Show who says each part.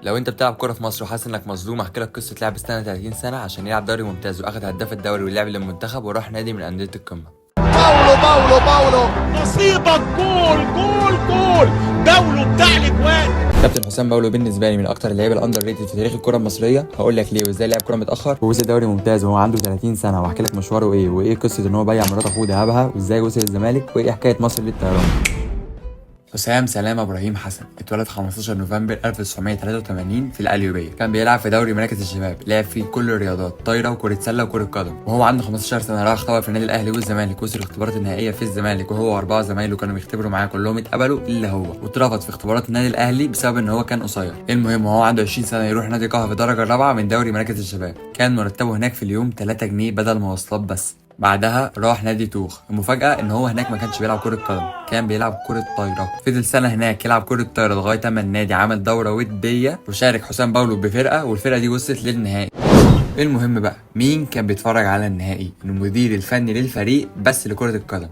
Speaker 1: لو انت بتلعب كورة في مصر وحاسس انك مظلوم، احكي لك قصة لاعب استنى 30 سنة عشان يلعب دوري ممتاز واخد هداف الدوري ولعب للمنتخب وراح نادي من اندية القمه.
Speaker 2: باولو باولو باولو.
Speaker 3: نصيبك جول جول جول، باولو بتاع الاجوان.
Speaker 1: كابتن حسام باولو بالنسبة لي من اكتر اللعيبة ال underrated في تاريخ الكره المصريه. هقول لك ليه وازاي لعب كورة متاخر ووصل دوري ممتاز وهو عنده 30 سنه، واحكي لك مشواره ايه وايه قصة ان هو بيع مرات اخوه ذهبها وازاي وصل الزمالك وايه حكاية مصر للطيران. حسام سلامة ابراهيم حسن اتولد 15 نوفمبر 1983 في القليوبية. كان بيلعب في دوري مراكز الشباب، لعب فيه كل الرياضات، طايرة وكرة سلة وكرة قدم. وهو عنده 15 سنة راح اختبر في النادي الاهلي والزمالك، وصل الاختبارات النهائية في الزمالك، وهو واربعة زمايله كانوا بيختبروا معاه كلهم اتقبلوا الا هو، واترفض في اختبارات النادي الاهلي بسبب ان هو كان قصير. المهم وهو عنده 20 سنة يروح نادي قها في الدرجة الرابعة من دوري مراكز الشباب. كان مرتبه هناك في اليوم 3 جنيه بدل مواصلات بس. بعدها راح نادي طوخ. المفاجأة ان هو هناك ما كانش بيلعب كرة قدم، كان بيلعب كرة طايرة. فضل سنة هناك يلعب كرة طايرة لغاية اما النادي عمل دورة ودية وشارك حسام باولو بفرقة، والفرقة دي وصلت للنهائي. المهم بقى مين كان بيتفرج على النهائي؟ المدير الفني للفريق بس لكرة القدم.